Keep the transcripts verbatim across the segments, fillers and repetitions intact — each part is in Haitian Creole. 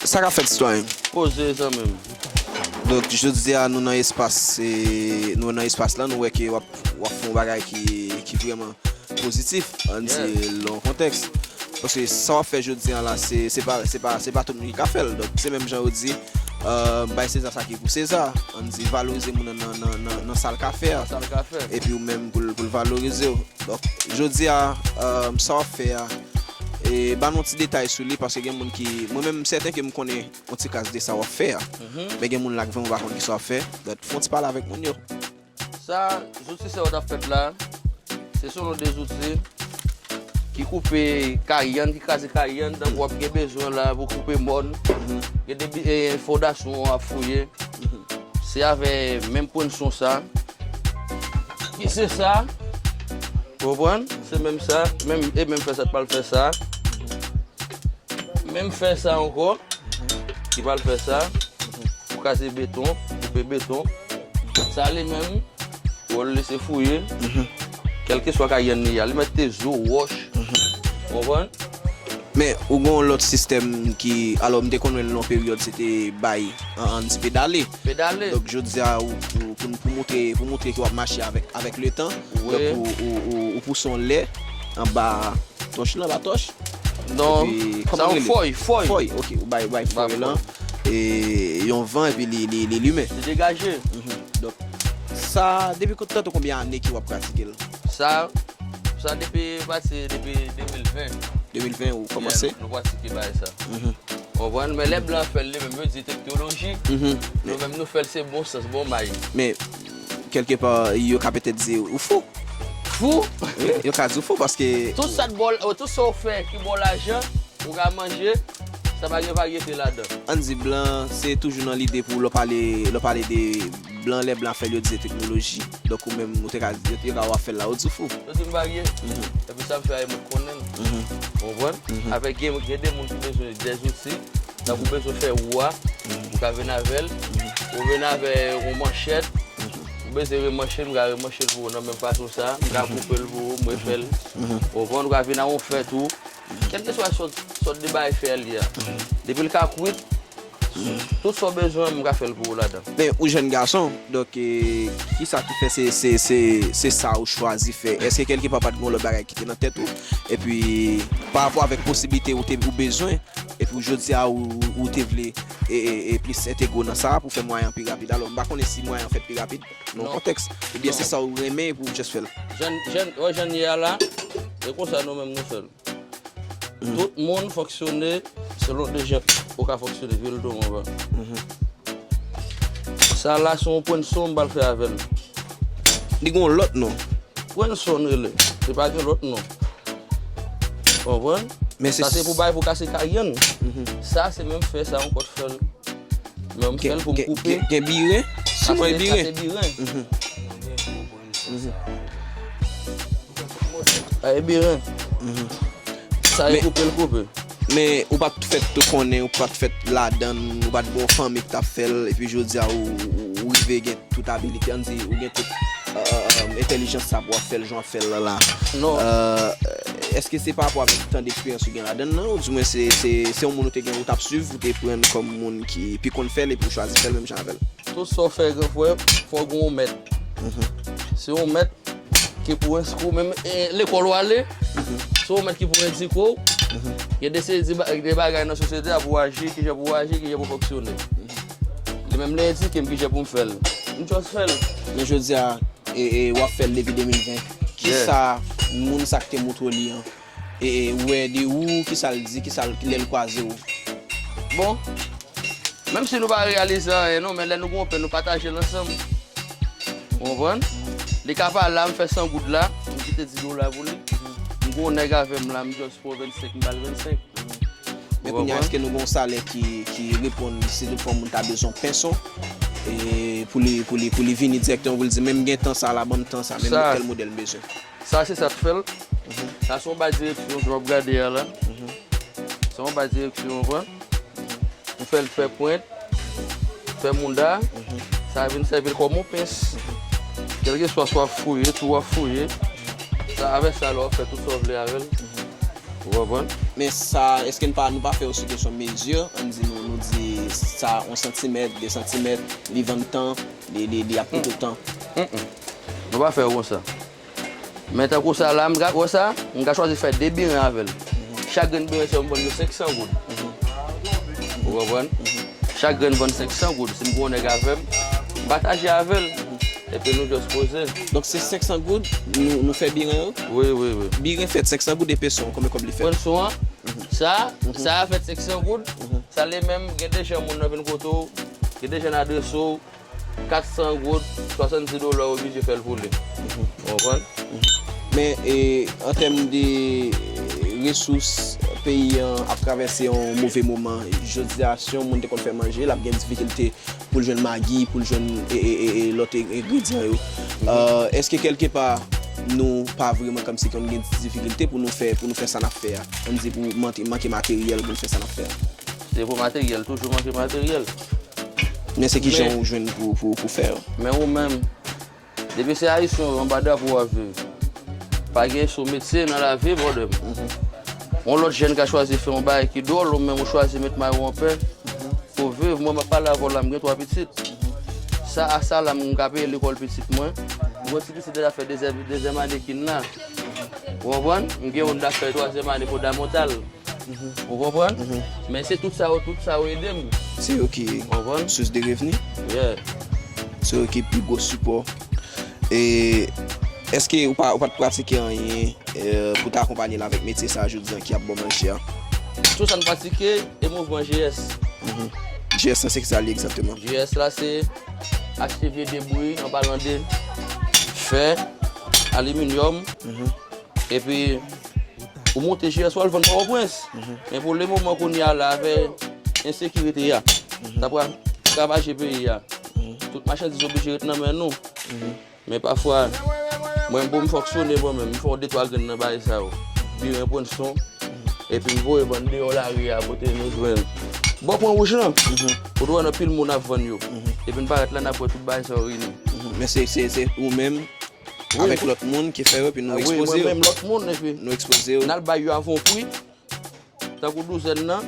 Sa k ap fèt, sitwayen? Poze, zanmi m. Donk, jodi a, nou nan espas, e, nou nan espas la, nou wè ke w ap, w ap fè yon bagay ki, ki vrèman pozitif, ann di l nan yon kontèks. Paske sa w ap fè jodi a la, se, se pa, se pa, se pa tout moun ki ka fè l. Donk, se menm jan yo di, euh, bay Seza sa ki pou Seza, ann di valorize moun nan, nan, nan, nan, nan sa l ka fè a. Sa l ka fè. Epi ou menm pou l, pou l valorize w. Donk, jodi a, euh, sa w ap fè a, e, ban nou ti detay sou li, paske gen moun ki, mwen menm, m sèten ke m konnen yon ti kras de sa w ap fè a. Men gen moun la k vrèman pa konn ki sa w ap fè. Donk, fè yon ti pale avèk moun yo. Sa, zouti sa yo t ap fèt la, se selon de zouti ki koupe kayann, ki kraze kayann, tankou w ap gen bezwen la pou koupe mòn, gen de bi- e, fondasyon w ap fouye. Se avè menm pwennson sa, ki se sa, ou konprann? Se menm sa, menm, e menm fè sa, t pral fè sa. Menm fè sa ankò, li pral fè sa, pou kraze beton, koupe beton. Sa li menm, wòl li se fouye, kèlkeswa kayann li a, li mèt te zo, wòch, ou konprann? Men, ou gen yon lòt sistèm ki, alò, m te konn wè l nan yon peryòd, se te bay, an, ann di pedale. Pedale. Donk, jodi a, ou, ou, pou, pou montre, pou montre ke w ap mache avèk, avèk letan. Wi. Donk, ou, ou, ou, ou pouse yon lè anba tòch lan, anba tòch. Non, Epi, sa kòman yon rele? Fòy, fòy. Fòy, ok, ou bay, bay fòy lan, e, yon van, epi li, li, li limen. Li degaje. Mhm. Donk, sa, depi tantou konbyen ane ke w ap pratike l? Sa, sa depi pati, depi de mil ven. De mil ven, ou kòmanse? Nou pratike bagay sa. Mhm. Ou konprann? Men lè blan fè l, li menm, yo di teknoloji. Mhm. Nou menm, nou fè l se bon sans, bon may. Men, kèlkepa, yo ka petèt di ou fou. Fou? Wi, yo ka di ou fou paske Tout sa t ba w, tout sa w fè ki ba w lajan, ou ka manje, sa pa gen varyete ladan. Ann di blan, se toujou nan lide pou lè w pale, lè w pale de blan, lè blan fè l, yo di se teknoloji. Donk ou menm, ou te ka, yo, yo ka wè w ap fè l la, ou di ou fou. Yo di m varye. Epi sa m fè a, e mwen k konnen l. Ou konprann? Avèk gen, gen de moun ki bezwen de zouti, tankou bezwen fè wou a, ou ka vin avè l. Ou vin avè yon manchèt, ou bezwen remanche l, m ka remanche l pou ou nan menm fason sa, m ka koupe l pou ou, m refè l. Ou konprann? Ou ka vin a yon fè tou. Kèlkeswa sòt, sòt de bagay fè a li a. Depi l ka kwit, tout sa w bezwen, m ka fè l pou ou ladan. Men ou jèn gason, donk, e, kisa ki fè se, se, se, se sa ou chwazi fè? Èske kèlkepa pa t gen yon lòt bagay ki te nan tèt ou? Epi, pa rapò avèk posiblite ou te, ou bezwen, epi jodi a ou, ou te vle, e, e, e plis entegre w nan sa pou fè mwayen an pi rapid. Alò, m pa konnen si mwayen an fèt pi rapid nan yon kontèks. Ebyen, se sa ou renmen pou w just fè l. Jan, jan, wè jan l ye a la, e konsa nou menm nou fè l. Tout moun fonksyone selon de jan ou ka fonksyone, vye l tou, mon frè. Sa la se yon pwennson m pral fè avè l. Li gen yon lòt non. Pwennson rele. Li pa gen lòt non. Konprann? Men se Sa se pou bay pou kase kayann. Sa se menm fè sa ankò t fè l. Men m fè l pou m Gen, koupe. gen, gen biren? Sa Siman se, e sa biren? Se biren. Sa e biren. Sa e Men- koupe l koupe. Men ou pa t fèt tou konnen, ou pa t fèt ladann, ou pa t gen yon fanmi ki t ap fè l, epi jodi a ou, ou, ou rive gen tout abilite, ann di, ou gen tout, euh, euh, entèlijans sa pou w ap fè l jan w ap fè l lan la. Non. Euh, èske se pa rapò avèk tan deksperyans ou gen ladann nan, oudimwen se, se, se yon moun ou te gen, ou t ap swiv, ou te pran kòm moun ki pi konn fè l, epi ou chwazi fè l menm jan avè l? Tout sa w fè, gran frè, fò w gen yon mèt. Se yon mèt ki pou enskri w, menm, e, lekòl w ale, se yon mèt ki pou endike w. Gen de seri de ba- de bagay nan sosyete a pou w aji, kijan pou w aji, kijan pou w fonksyone. Li menm li endike m kijan pou m fè l. M just fè l. Men jodi a, e, e, w ap fè l depi de mil ven. Kisa moun sa k te montre w li an, e, e, wè de ou, kisa l di, kisa l, lè l kwaze w? Bon, menm si nou pa reyalize anyen non, men lè nou gen yon pen, nou pataje l ansanm. Ou konprann? Li ka pa la, m fè san goud la, m kite di dola pou li. M gen yon nèg avè m la, m just pran vennsenk, m ba l vennsenk. Men kounye a, èske nou gen yon salè ki, ki reponn si tout fwa moun ta bezwen pèsonn, e, pou li, pou li, pou li vini dirèkteman, pou li di, men m gen tan sa la, ban m tan sa, men m Sa- tèl modèl m bezwen? Sa se sa k fè l. Sa se yon bay direksyon, jan w ap gade a la. Se yon bay direksyon, ou konprann? Ou fè l fè pwent, fè mouda, sa vin sèvi l kòm yon pens. Kèlkeswa sa w ap fouye, tou w ap fouye, sa avè sa la w ap fè tout sa w vle avè l. Ou konprann? Men sa, èske n pa, nou pa fè yo sou kesyon mezi? Ann di nou, nou di sa yon santimèt, de santimèt, li vann tan, li, li, li ap koute tan. Mm-mm. Nou pa fè yo konsa. Men tankou sa la, m ka, wè sa, m ka chwazi fè de biren avè l. Chak grenn biren sa yo, m vann yo senk san goud. Ou konprann? Chak grenn vann senk san goud. Si m gen yon nèg avè m, m pataje avè l. Epi nou just poze. Donk se senk san goud, nou, nou fè biren yo? Wi, wi, wi. Biren fèt senk san goud, epesyon, konbyen kòb li fè? Pran sou an. Sa, sa a fèt senk san goud. Sa li menm, gen de jan moun nan vin kote w, gen de jan n adrese w, kat san goud, swasanndis dola, ou oblije fè l pou li. Ou konprann? Men, e, an tèm de, e, resous, peyi an ap travèse yon move moman. Jodi a, si yon moun te konn fè manje, l ap gen difikilte pou l jwenn magi, pou l jwenn, e, e, e, e, lòt e, engredyan yo. E, èske kèlkepa nou pa vrèman kòmsi konn gen difikilte pou nou fè, pou nou fè sa n ap fè a? Ann di pou manke, manke materyèl pou n fè sa n ap fè a. Se pou materyèl, toujou manke materyèl. Men se ki jan ou jwenn pou, pou, pou fè yo? Men ou menm, depi se Ayisyen ou anba drapo w ap viv. Pa gen sou metye nan lavi, brother m. Yon lòt jèn ka chwazi fè yon bagay ki dwòl, ou menm ou chwazi met mayo w anpè pou w viv. Mwen, m ap pale avè w la, m gen twa pitit. Sa a sa la, m ka peye lekòl pitit mwen. M gen yon ti pitit deja fè dezyèm, dezyèm ane ki n la. Ou konprann? M gen youn k ap fè twazyèm ane fondamantal. Ou konprann? Men se tout sa yo, tout sa yo ede m. Se yo ki sous de revni. Yeah. Se yo ki pi gwo sipò. E èske ou pa, ou pa t pratike anyen, e, pou ta akonpanye l avèk metye sa a jodi a ki ap ba w manje a? Tout sa n pratike, e mouvman G S. G S la, se ki sa li egzakteman? G S la, se achte vye debri, an palan de fè, aliminyòm, epi ou monte G S w al vann Pòtoprens. Men pou le moman kounye a la, avè ensekirite a, ta pral ravaje peyi a. Tout machandiz oblije ret nan men nou. Men pafwa, mwen, pou m fonksyone mwen menm, m fè yon de twa grenn nan bagay sa yo. Biren pran sou, epi m voye vann deyò lari a kote nou jwenn. Bò Pon Wouj lan, ou te wè nan pil moun ap vann yo. Epi n parèt la, n ap wè tout bagay sa yo reyini. Men se, se, se ou menm, avèk lòt moun ki fè yo, epi nou ekspoze yo. Wi, mwen menm, lòt moun, epi nou ekspoze yo. N al bay yo avè yon pri, tankou douzèn nan,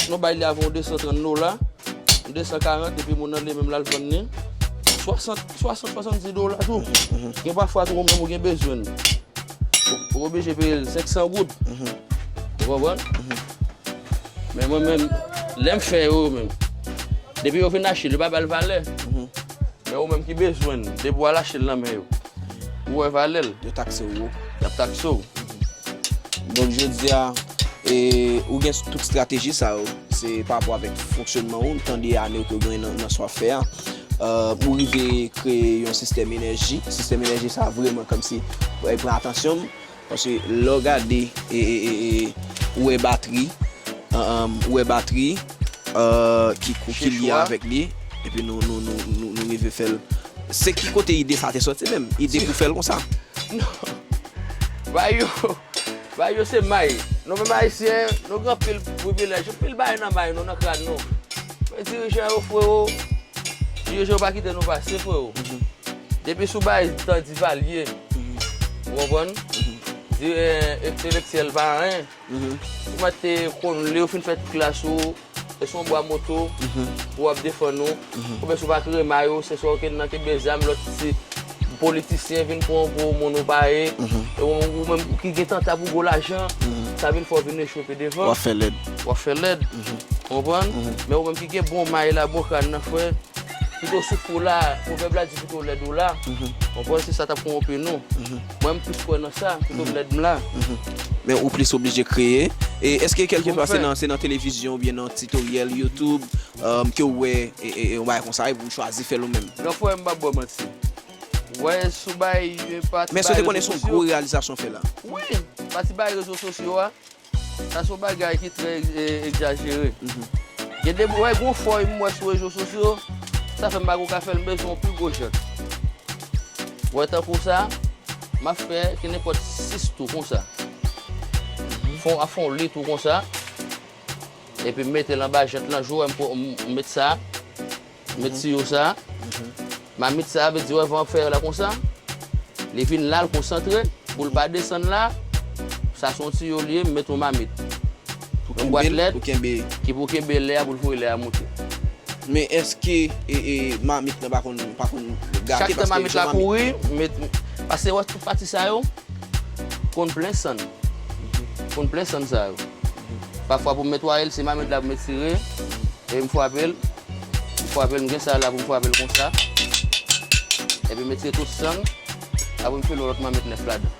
nou bay li avè yon de san trant dola, de san karant, epi moun nan li menm l al vann li swasant, swasant, swasanndis dola tou. Gen pafwa tou, ou menm ou gen bezwen l. Ou, ou oblije peye l senk san goud. Ou konprann? Men mwen menm, lè m fè yo, yo menm, depi yo vin achte l, yo pa ba l valè. Men ou menm ki bezwen l, depi w al achte l nan men yo, ou wè valè l. Yo takse w wo. Y ap takse w. Donk, jodi a, e, ou gen tout estrateji sa yo. Se pa rapò avèk fonksyonman ou, m tande ane ke w genyen nan, nan sa w ap fè a. E, ou rive kreye yon sistèm enèji. Sistèm enèji sa a vrèman kòmsi, e, pran atansyon m. Paske lè w gade, e, e, e, e, ou wè batri, e, e, ou wè batri, e, ki, ki lye avèk li, epi nou, nou, nou, nou, nou rive fè l. Se ki kote ide sa te sòti menm? Ide pou fè l konsa? Non. Bay yo, bay yo se may. Nou menm Ayisyen, nou gen anpil privilèj, anpil bagay nan may nou, nan kràn nou. Men dirijan yo, frewo, dirijan yo pa kite nou pase, frewo. Depi sou bay tan Divalye, ou konprann? Di, e, entelektyèl pa anyen. Ou mèt te konn li, ou fin fè tout klas ou, e se yon bwa moto, ou ap defann ou. Oubyen si w pa krema yo, se swa w nan kenbe zam, lòt se politisyen vin pran w pou moun ou pa ye. E ou, ou menm ki gen tanta pou gwo lajan, sa vin fè w vin echwe pi devan. W ap fè lèd. W ap fè lèd. Ou konprann? Men ou menm ki gen bon may la, bon kràn nan, frè, pito soufri w la, pwovèb la di pito lèd ou la. Ou konprann? Se sa t ap kowonpi nou. Mwen, m plis kwè nan sa, pito m lèd m la. Men ou plis oblije kreye. E èske kèlkepa se nan, se nan televizyon oubyen nan titoryèl YouTube, um, ke w wè, e, e, e, yon bagay konsa, epi w chwazi fè l ou menm? Non, frè, m p ap ba w manti. Wè, sou bay, e, pati bay rezo sosyo. Men èske w te konnen se yon gwo reyalizasyon w fè la? Wi, pati bay rezo sosyo a. Sa se yon bagay ki trè, e, egzajere. Gen de, wè, gon fòy m wè sou rezo sosyo, sa fè m pa ko ka fè l, m bezwen yon pi gwo jant. Wè, tankou sa, m ap fè kenenpòt sis tou konsa. Fè w, ap fè yon lit ou konsa. Epi m mete l anba jant lan, jou wè m po-, m, m met sa. Met tiyo sa. Mamit sa vle di, wè, van ap fè la konsa. Li vin la, l konsantre. Pou l pa desann la, Sa se yon tiyo li ye, m met yon mamit. Yon bwat lèt ki pou kenbe lè a, pou l voye lè a moute. Men èske e, e, mamit lan pa konn, pa konn gate? Chak tan mamit la kouri, m met, paske wè tout pati sa yo konn plen sann. Konn plen sann sa yo. Pafwa pou m netwaye l, se mamit la pou m etire, e m frape l. M frape l, m gen sa la pou m frape l konsa. Epi m etire tout sann, apre m file yon lòt mamit nèf ladan.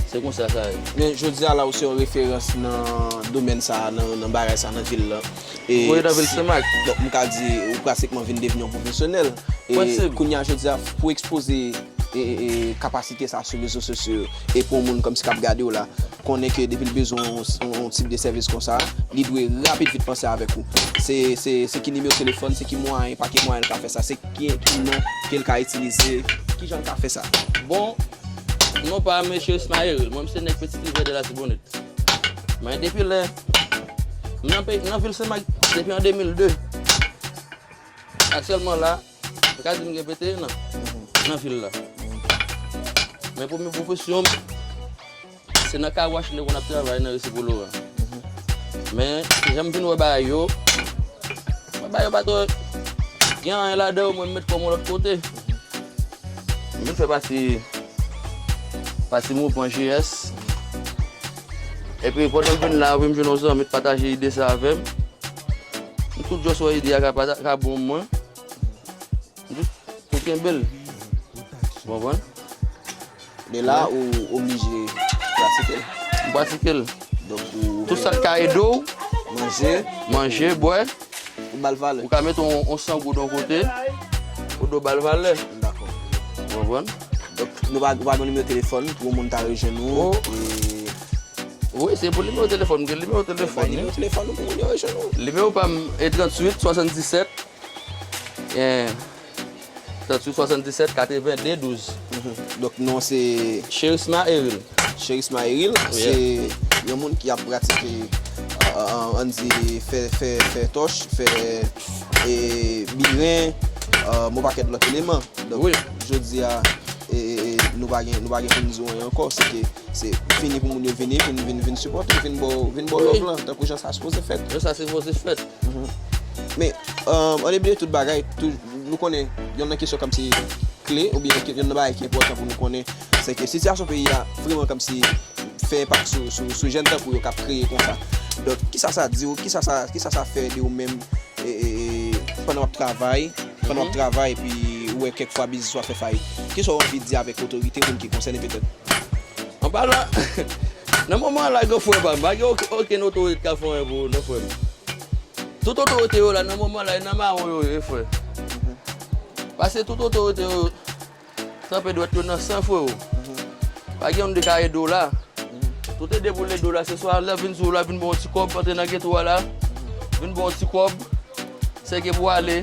Se konsa sa ye. Men jodi a la, ou se yon referans nan domèn sa a, nan, nan bagay sa a, nan vil lan. E wi, nan vil Senmak. Donk, m ka di, ou pratikman vin devni yon pwofesyonèl. E kounye a, jodi a, pou ekspoze e, e, e, kapasite sa sou rezo sosyo yo, e pou yon moun kòmsi k ap gade w la, konnen ke depi l bezwen yon, yon, yon tip de sèvis konsa, li dwe rapid vit panse avèk ou. Se, se, se ki nimewo telefòn, se ki mwayen, pa ki mwayen l ka fè sa, se ki, ki non ke l ka itilize, ki jan l ka fè sa. Bon, non pa m se Ismaël, mwen m se nèg Petit Rivière de Latibonit. Men depi lè, m nan peyi, nan vil Senmak depi an de mil de. Aktyèlman la, m ka di m gen venteyen an nan vil la. Men premye pwofesyon m, se nan car wash m te konn ap travay nan Resi Polo a. Men, jan m vin wè bagay yo, mwen bagay yo pa twò gen anyen ladan yo, mwen m met kò m yon lòt kote. M vin fè pati, pati mouvman G S. Epi pandan m vin la, epi m jwenn yon zanmi t pataje ide sa avè m. M tout just wè ide a ka pata-, ka bon mwen. M tout, tout kenbe l. Ou konprann? Men la, ou oblije pratike l. M pratike l. Donk, ou tout sa k ka ede w. Manje. Manje, bwè. Ou ba l valè. Ou ka mete yon, yon san goud yon kote, pou do ba l valè. Dakò. Ou konprann? Donk, nou pa, ou pa gen nimewo telefòn pou yon moun ta rejwenn ou. Oh. E wi, se pou nimewo telefòn, m gen nimewo telefòn. Bay nimewo telefòn ou pou moun yo rejwenn ou. Nimewo pa m e tranntuit swasanndisèt, eh, tranntuit swasanndisèt katrevenndez douz. Mhm. Donk, non se Cherisma Eril. Cherisma Eril, yeah, se yon moun ki ap pratike, euh, euh, ann di, fè, fè, fè tòch, fè, e, biren, euh, yon pakèt lòt eleman. Donk, wi, jodi a, e, e, e, nou pa gen, nou pa gen pou n di anyen ankò, se ke se fini pou moun yo vini, vin, vin, vin sipòte, vin ba w, vin ba w, wi, love lan, tankou jan sa sipoze fèt. Jan sa sipoze fèt. Mhm. Men, euh, an depi de tout bagay, tou, nou konnen, yonn nan kesyon kòmsi kle, oubyen ke, yonn nan bagay ki enpòtan pou nou konnen, se ke sitiyasyon peyi a vrèman kòmsi fè enpak sou, sou, sou jèn tankou yo k ap kreye konsa. Donk, kisa sa di w, kisa sa, kisa sa fè de ou menm, e, e, e, pandan w ap travay, pandan w ap, mhm, travay, epi ou wè kèk fwa biznis ou ap fè fayit? Kisa w anvi di avèk otorite, moun ki konsène petèt? An palan, nan moman la, gran frè pa m, pa gen okenn, okenn otorite k ap fè anyen pou ou, non, frè m. Tout otorite yo la, nan moman la, e nan mawon yo ye, frè. Paske tout otorite yo tranpe dwèt yo nan san, freo. Pa gen youn ki ka ede w la. Tout ede pou l ede w la, se swa l ap vin sou ou la, vin ba w yon ti kòb, antre nan geto a la, vin ba w yon ti kòb, sèke pou ale,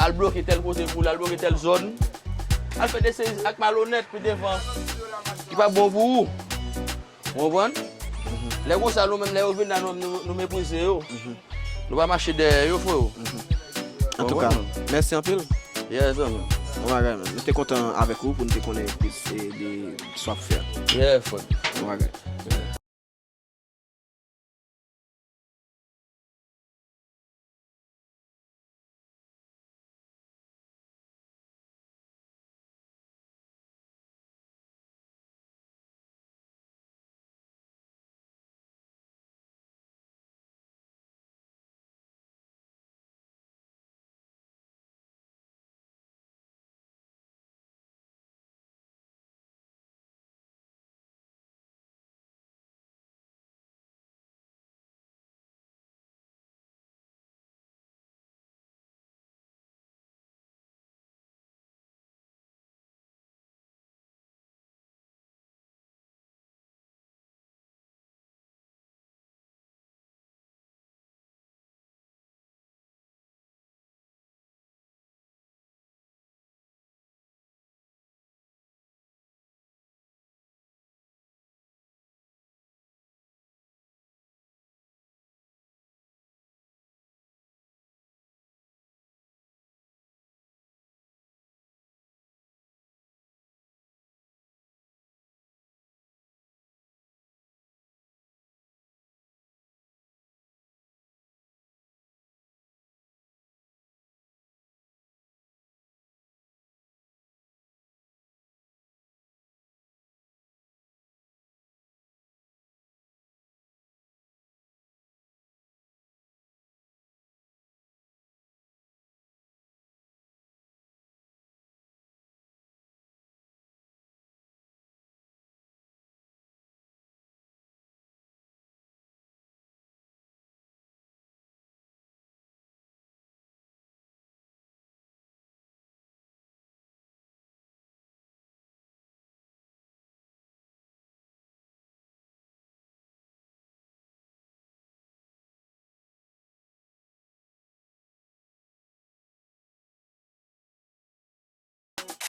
al bloke tèl kote pou l, al bloke tèl zòn, al fè de seri ak malonèt pi devan, ki pa bon pou ou. Ou konprann? Lè konsa, nou menm, lè yo vin la, nou, nou, nou meprize yo. Nou pa mache dèyè yo, freo. Antouka, mèsi anpil. Yeah, zanmi. Bon bagay, man. Nou te kontan avèk ou pou nou te konnen plis, e, de sa w ap fè a. Yeah, frè. Bon bagay.